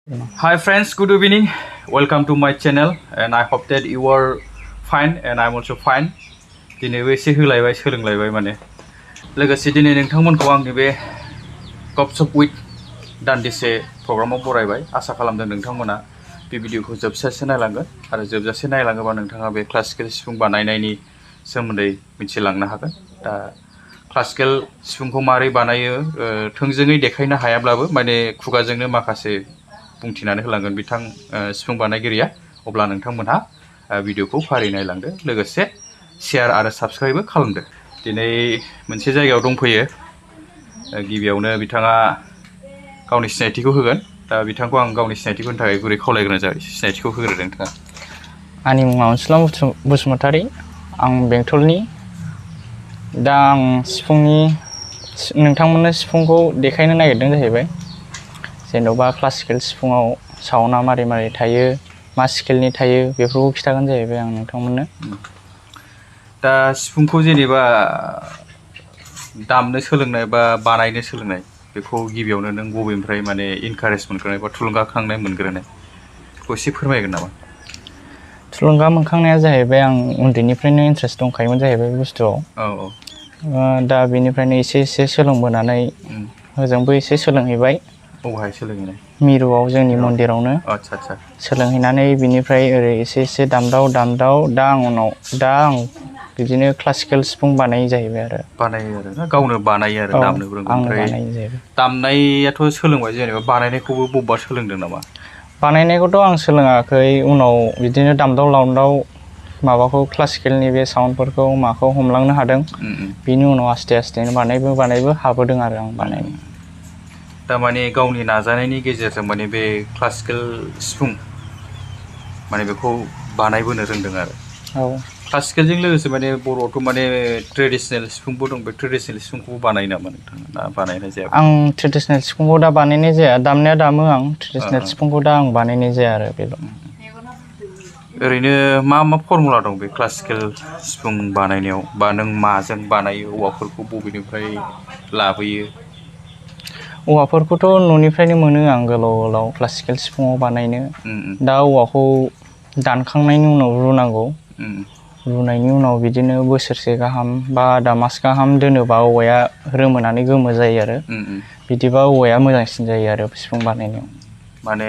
Hi friends, good evening. Welcome to my channel and I hope that you are fine and I'm also fine. दिनैबो एसे होलायबाय सोलोंलायबाय माने लोगोसे दिनै नोंथांमोनखौ आंनि बे गपशप विथ दान्दिसे प्रग्रामाव बरायबाय आसा खालामदों नोंथांमोना बे भिडिअखौ जोबजासे नायलांगोन आरो जोबजासे नायलाङोबा नोंथाङा बे क्लासिकेल सिफुं बानायनायनि सोमोन्दै मिथिलांनो हागोन। दा क्लासिकेल सिफुंखौ मारै बानायो थोंजोङै देखायनो हायाब्लाबो माने खुगाजोंनो माखासे बुंथिनानै होलांगोन बिथां सिफुं बानायगिरिया अब्ला नोंथांमोनहा भिडिअखौ फारि नायलांदो लोगोसे शेयार आरो साबस्क्राइबबो खालामदो। दिनै मोनसे जायगायाव दंफैयो गिबियावनो बिथाङा गावनि सिनायथिखौ होगोन। दा बिथांखौ आं गावनि सिनायथिखौ होनो थाखाय गुरै खावलायग्रोनाय जाबाय। सिनायथिखौ होग्रोदो नोंथाङा। आंनि मुङा ansula बसुमतारी आं बेंटलनि दा आं सिफुंनि नोंथांमोननो सिफुंखौ देखायनो नागिरदों जाहैबाय जेन'बा क्लासिकेल सिफुङाव साउन्डआ मारै मारै थायो मा स्केलनि थायो बेफोरखौ खिथागोन जाहैबाय आं नोंथांमोननो। दा सिफुंखौ जेनेबा दामनो सोलोंनाय बा बानायनो सोलोंनाय बेखौ गिबियावनो नों बबेनिफ्राय माने इनकारेज मोनग्रोनाय बा थुलुंगाखांनाय मोनग्रोनाय बेखौ एसे फोरमायगोन नामा? थुलुंगा मोनखांनाया जाहैबाय आं उन्दैनिफ्रायनो इन्ट्रेस्ट दंखायोमोन जाहैबाय बे बुस्थुआव। दा बेनिफ्रायनो एसे एसे सोलोंबोनानै होजोंबो एसे सोलोंहैबाय। बबेहाय सोलोंहैनाय? मिरुआव जोंनि मन्दिरावनो सोलोंहैनानै बिनिफ्राय ओरै एसे एसे दामदाव दा आं बिदिनो क्लासिकेल सिफुं बानायो जाहैबाय आरो। बानायो आरो ना गावनो बानायो आरो दामनोबो रोंगौ। ओमफ्राय दामनायाथ' सोलोंबाय जेनेबा बानायनायखौबो बबेबा सोलोंदों नामा? बानायनायखौथ' आं सोलोङाखै उनाव बिदिनो दामदाव माबाखौ क्लासिकेलनि बे साउन्डफोरखौ माखौ हमलांनो हादों बिनि उनाव आस्ते आस्तेनो बानायबो हाबोदों आरो आं बानायनो। थारमाने गावनि नाजानायनि गेजेरजों माने बे क्लासिकेल सिफुं माने बेखौ बानायबोनो रोंदों आरो। क्लासिकेलजों लोगोसे माने बर'आवथ' माने ट्रेडिसनेल सिफुंबो दं। बे ट्रेडिसनेल सिफुंखौबो बानायो नामा नोंथाङा ना बानायनाय जाया? आं ट्रेडिसनेल सिफुंखौ दा बानायनाय जाया। दामनाया दामो आं ट्रेडिसनेल सिफुंखौ दा आं बानायनाय जाया आरो बेल'। ओरैनो मा फर्मुला दं बे क्लासिकेल सिफुं बानायनायाव बा नों माजों बानायो औवाफोरखौ बबेनिफ्राय लाबोयो? औवाफोरखौथ' न'निफ्रायनो मोनो आं गोलाव क्लासिकेल सिफुङाव बानायनो। दा औवाखौ दानखांनायनि उनाव रुनांगौ। रुनायनि उनाव बिदिनो बोसोरसे गाहाम बा आदा मास गाहाम दोनोबा औवाया रोमोनानै गोमो जायो आरो। बिदिबा औवाया मोजांसिन जायो आरो सिफुं बानायनायाव। माने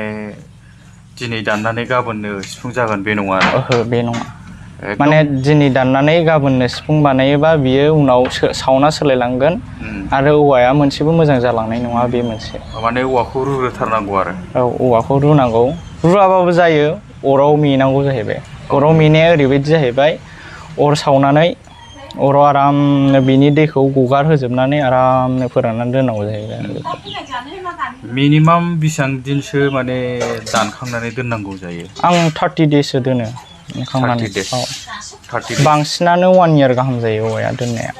दिनै दाननानै गाबोननो सिफुं जागोन बे नङा आरो? ओहो बे नङा। माने दिनै दाननानै गाबोननो सिफुं बानायोबा बियो उनाव साउन्डआ सोलायलांगोन आरो औवाया मोनसेबो मोजां जालांनाय नङा बे मोनसे। माने औवाखौ रुग्रोथारनांगौ आरो? औ औवाखौ रुनांगौ। रुवाबाबो जायो अराव मेनांगौ जाहैबाय। अराव मेनाया ओरैबायदि जाहैबाय अर सावनानै अराव आरामनो बिनि दैखौ गगार होजोबनानै आरामनो फोराननानै दोननांगौ जाहैबाय आरो बेखौ। मिनिमाम बेसेबां दिनसो माने दानखांनानै दोननांगौ जायो? आं 30 days दोनो दानखांनानै। बांसिनानो 1 year गाहाम जायो औवाया दोननाया।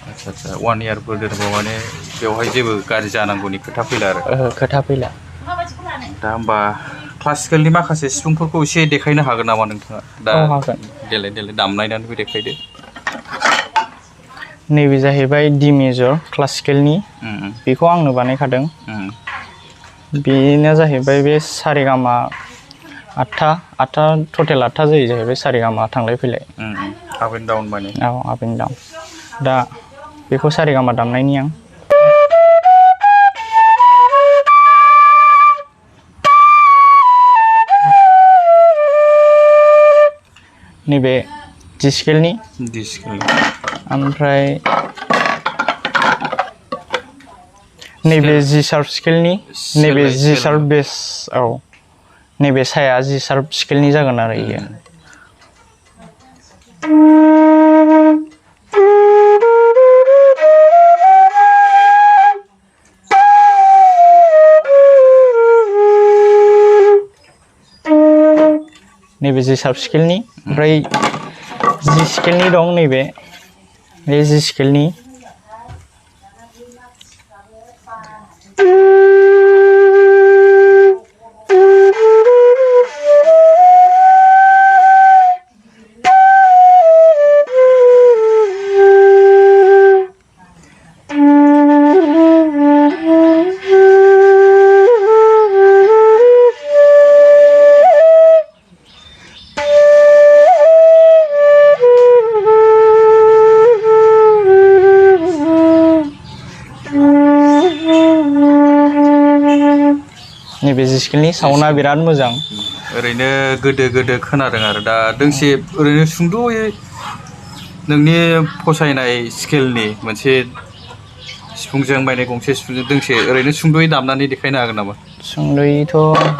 आच्छा 1 yearफोर दोनोबा माने बेवहाय जेबो गाज्रि जानांगौनि खोथा फैला आरो? ओहो खोथा फैला। दा होमबा क्लासिकेलनि माखासे सिफुंफोरखौ एसे देखायनो हागोन नामा नोंथाङा? दा हागोन। देलाय दामनायनानैबो देखायदो। नैबे जाहैबाय D मेजर क्लासिकेलनि। बेखौ आंनो बानायखादों। बेनो जाहैबाय बे सारेगामा 8 टटेल 8 जायो जाहैबाय सारेगामा थांलाय फैलाय। आप एन्ड डाउन माने? औ आप एन्ड डाउन। दा बेखौ सारेगामा दामनायनि आं। नैबे D स्केलनि। ओमफ्राय नैबे G शार्प स्केलनि। नैबे G शार्प बेस। औ नैबे साया G शार्प स्केलनि जागोन आरो इयो। नैबे G शार्प स्केलनि। ओमफ्राय G स्केलनि दं नैबे G स्केलनि। नैबे जि स्केलनि साउन्डआ बिराद मोजां ओरैनो गोदो खोनादों आरो दा दोंसे ओरैनो सुंद'यै नोंनि फसायनाय स्केलनि मोनसे सिफुंजों माने गंसे सिफुंजों दोंसे ओरैनो सुंद'यै दामनानै देखायनो हागोन नामा? सुंद'यैथ'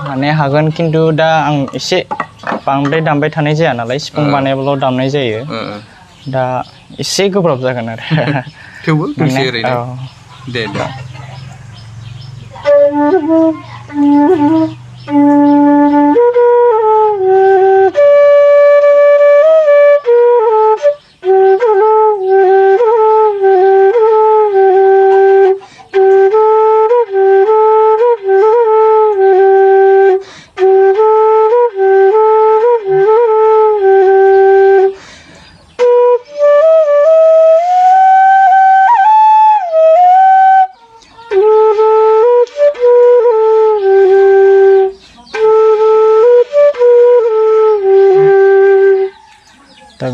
माने हागोन खिन्थु दा आं एसे बांद्राय दामबाय थानाय जाया नालाय सिफुं बानायब्लाल' दामनाय जायो दा एसे गोब्राब जागोन आरो थेवबो दोंसे ओरैनो दे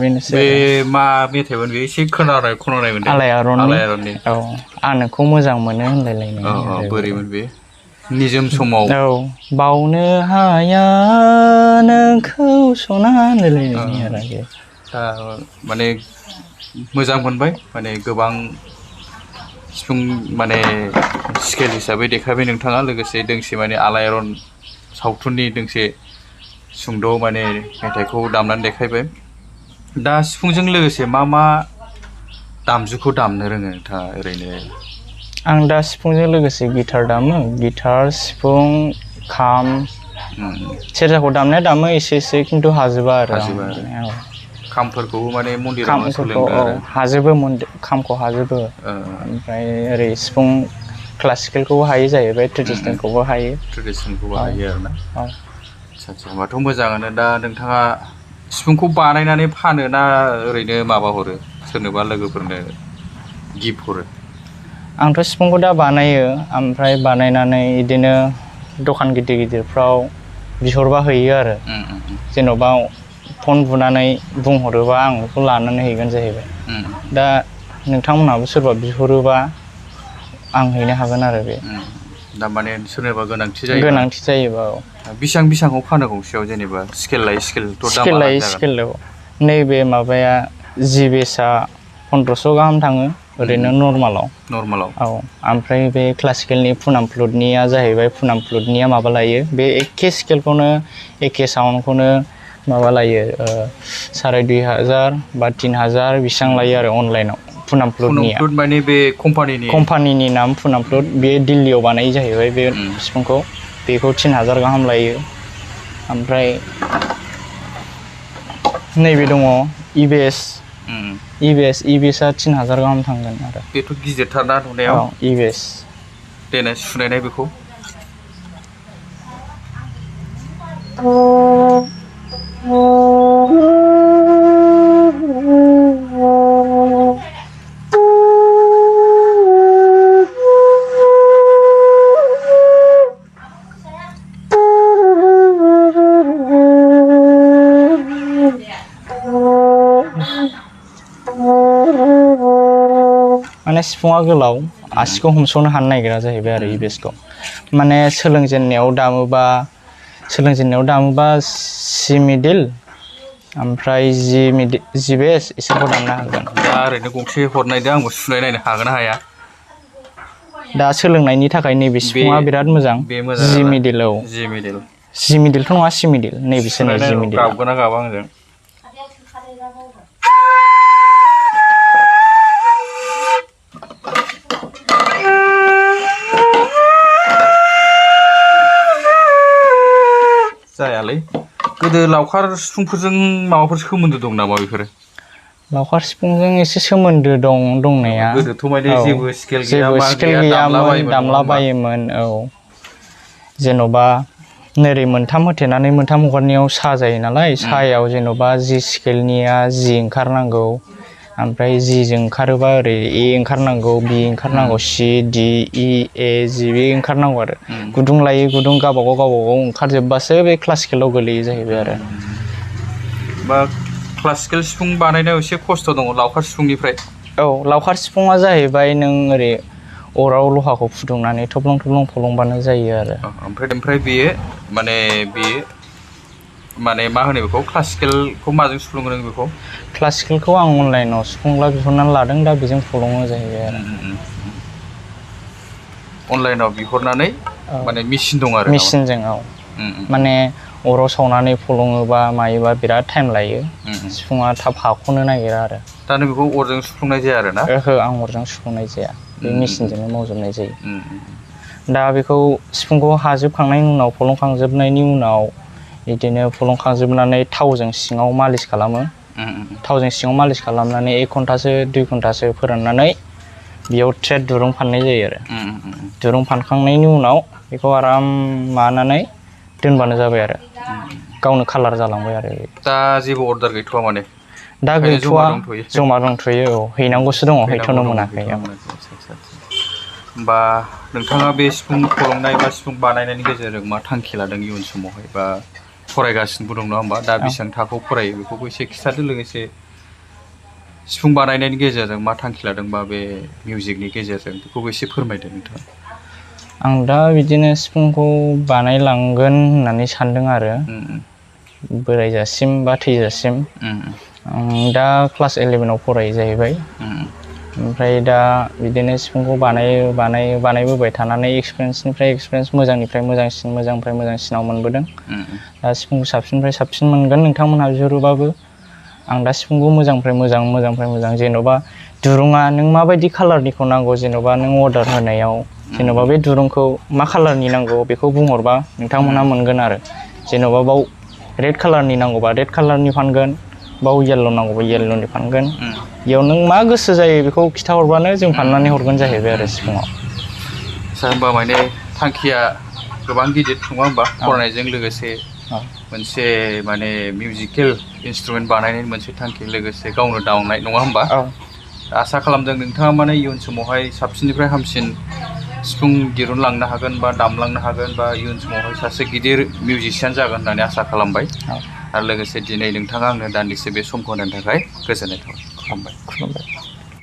बेनोसै बे मा मेथाइमोन बे एसे खोनानाय मोनदों आलायारननि औ आं नोंखौ मोजां मोनो होनलायलायनाय बोरैमोन बे निजोम समाव औ बावनो हाया नोंखौ सना होनलायलायनाय आरो दा माने मोजां मोनबाय माने गोबां सिफुं माने स्केल हिसाबै देखायबाय नोंथाङा लोगोसे दोंसे माने आलायारन सावथुननि दोंसे सुंद' माने मेथाइखौ दामनानै देखायबाय दा सिफुंजों लोगोसे मा दामजुखौ दामनो रोङो नोंथाङा ओरैनो? आं दा सिफुंजों लोगोसे गिटार दामो गिटार सिफुं खाम सेरजाखौ दामो एसे खिन्थु हाजोबा आरो खामफोरखौबो माने मन्दिरावनो सोलोंदों आरो हाजोबो खामखौ हाजोबो ओमफ्राय ओरै सिफुं क्लासिकेलखौबो हायो जाहैबाय ट्रेडिसनेलखौबो हायो आरोना आচ্ছা होमबाथ' मोजाङानो दा नोंथाङा सिफुंखौ बानायनानै फानो ना ओरैनो माबा हरो सोरनोबा लोगोफोरनो गिफ्ट हरो? आंथ' सिफुंखौ दा बानायो ओमफ्राय बानायनानै बिदिनो दखान गिदिरफ्राव बिहरबा हैयो आरो जेन'बा फन बुनानै बुंहरोबा आं बेखौ लानानै हैगोन जाहैबाय दा नोंथांमोनहाबो सोरबा बिहरोबा आं हैनो हागोन आरो बे दा माने सोरनोबा गोनांथि जायोबा बेसेबाङाव फानो गंसेयाव जेनेबा स्केल लायै स्केल नैबे माबाया जि बेसआ 1500 गाहाम थाङो ओरैनो नर्मालाव औ ओमफ्राय बे क्लासिकेलनि फ्लुटनिया जाहैबाय फ्लुटनिया माबा लायो बे एखे स्केलखौनो एखे साउन्डखौनो माबा लायो 2500 बा 3000 बेसेबां लायो आरो अनलाइनाव फ्लुटनिया माने बे कम्पानिनि नाम फ्लुट बे दिल्लीयाव बानायो जाहैबाय बे सिफुंखौ बेखौ 3000 गाहाम लायो ओमफ्राय नैबे दङ इबेसआ 3000 गाहाम थांगोन आरो बेथ' गिदिरथारना नुनायाव इबेस देनाय सुनायनाय बेखौ माने सिफुङा गोलाव आसिखौ हमस'नो हानो नागिरा जाहैबाय आरो इबेसखौ माने सोलोंजेननायाव दामोबा सि मिडिल ओमफ्राय जि बेस इसोरखौ दामनो हागोन दा ओरैनो गंसे हरनायदो आंबो सुनाय नायनो हागोन ना हाया दा सोलोंनायनि थाखाय नैबे सिफुङा बिराद मोजां जि मिडिलथ' नङा सि मिडिल नैबेसोनो जि मिडिल गाबगोन ना गाबा आंजों जायालै गोदो लावखार सिफुंफोरजों माबाफोर सोमोन्दो दं नामा बेफोरो? लावखार सिफुंजों एसे सोमोन्दो दं दंनाया गोदोथ' माने जेबो स्केल गैयामोन दामलाबायोमोन जेन'बा नोरै मोनथाम होथेनानै मोनथाम हगारनायाव सा जायो नालाय सायाव जेन'बा जि स्केलनिया जि ओंखारनांगौ ओमफ्राय जिजों ओंखारोबा ओरै ए ओंखारनांगौ बि ओंखारनांगौ सि डि इ ए जि बे ओंखारनांगौ आरो गुदुं लायै गुदुं गावबागाव ओंखारजोबबासो बे क्लासिकेलाव गोलैयो जाहैबाय आरो बा क्लासिकेल सिफुं बानायनायाव एसे खस्थ' दङ लावखार सिफुंनिफ्राय लावखार सिफुङा जाहैबाय नों ओरै अराव लहाखौ फुदुंनानै थब्लं थब्लं फलंबानो जायो आरो ओमफ्राय बेयो माने मा होनो बेखौ क्लासिकेलखौ माजों सुफ्लुङो नों बेखौ क्लासिकेलखौ आं अनलाइनाव सुफुंला बिहरनानै लादों दा बेजों फलङो जाहैबाय आरो अनलाइनाव बिहरनानै माने मेचिन दं आरो मेचिनजों माने अराव सावनानै फलङोबा मायोबा बिराद टाइम लायो सिफुङा थाब हाख'नो नागिरा आरो दा नों बेखौ अरजों सुफुंनाय जाया आरो ना ओहो आं अरजों सुफुंनाय जाया बे मेचिनजोंनो मावजोबनाय जायो दा बेखौ सिफुंखौ हाजोबखांनायनि उनाव फलंखांजोबनायनि उनाव बिदिनो फलंखांजोबनानै थावजों सिङाव मालिस खालामो थावजों सिङाव मालिस खालामनानै 1 घन्टासो 2 घन्टासो फोराननानै बेयाव थ्रेड दुरुं फाननाय जायो आरो दुरुं फानखांनायनि उनाव बेखौ आराम मानानै दोनबानो जाबाय आरो गावनो कालार जालांबाय आरो दा जेबो अर्डार गैथ'वा माने दा गैथ'वा जमा दंथ'यो हैनांगौसो दङ हैथ'नो मोनाखै होमबा नोंथाङा बे सिफुं फलंनाय बा सिफुं बानायनायनि गेजेरजों मा थांखि लादों इयुन समावहाय बा फरायगासिनोबो दं नङा होमबा दा बेसेबां थाखोआव फरायो बेखौबो एसे खिथादो लोगोसे सिफुं बानायनायनि गेजेरजों मा थांखि लादों बा बे मिउजिकनि गेजेरजों बेखौबो एसे फोरमायदो नोंथाङा आं दा बिदिनो सिफुंखौ बानायलांगोन होननानै सानदों आरो बोरायजासिम बा थैजासिम दा क्लास 11आव फरायो जाहैबाय ओमफ्राय दा बिदिनो सिफुंखौ बानायबोबाय थानानै एक्सपिरियेन्स मोजांनिफ्राय मोजांसिनाव मोनबोदों दा सिफुंखौ साबसिननिफ्राय साबसिन मोनगोन नोंथांमोनहा बिहरोबाबो आं दा सिफुंखौ मोजांनिफ्राय मोजां जेन'बा दुरुङा नों माबायदि कालारनिखौ नांगौ जेन'बा नों अर्डार होनायाव जेन'बा बे दुरुंखौ मा कालारनि नांगौ बेखौ बुंहरबा नोंथांमोनहा मोनगोन आरो जेन'बा बाव रेड कालारनि नांगौबा रेड कालारनि फानगोन बाव येल्ल' नांगौबा येल्ल'नि फानगोन बेयाव नों मा गोसो जायो बेखौ खिथाहरबानो जों फाननानै हरगोन जाहैबाय आरो सिफुङाव होमबा माने थांखिया गोबां गिदिर नङा होमबा फरायनायजों लोगोसे मोनसे माने मिउजिकेल इन्सट्रुमेन्ट बानायनायनि मोनसे थांखि लोगोसे गावनो दामनाय नङा होमबा आसा खालामदों नोंथाङा माने इयुन समावहाय साबसिननिफ्राय हामसिन सिफुं दिरुनलांनो हागोन बा दामलांनो हागोन बा इयुन समावहाय सासे गिदिर मिउजिशियान जागोन होननानै आसा खालामबाय आरो लोगोसे दिनै नोंथाङा आंनो दान्दिसे बे समखौ होनायनि थाखाय गोजोननाय थाबाय खुलुमबाय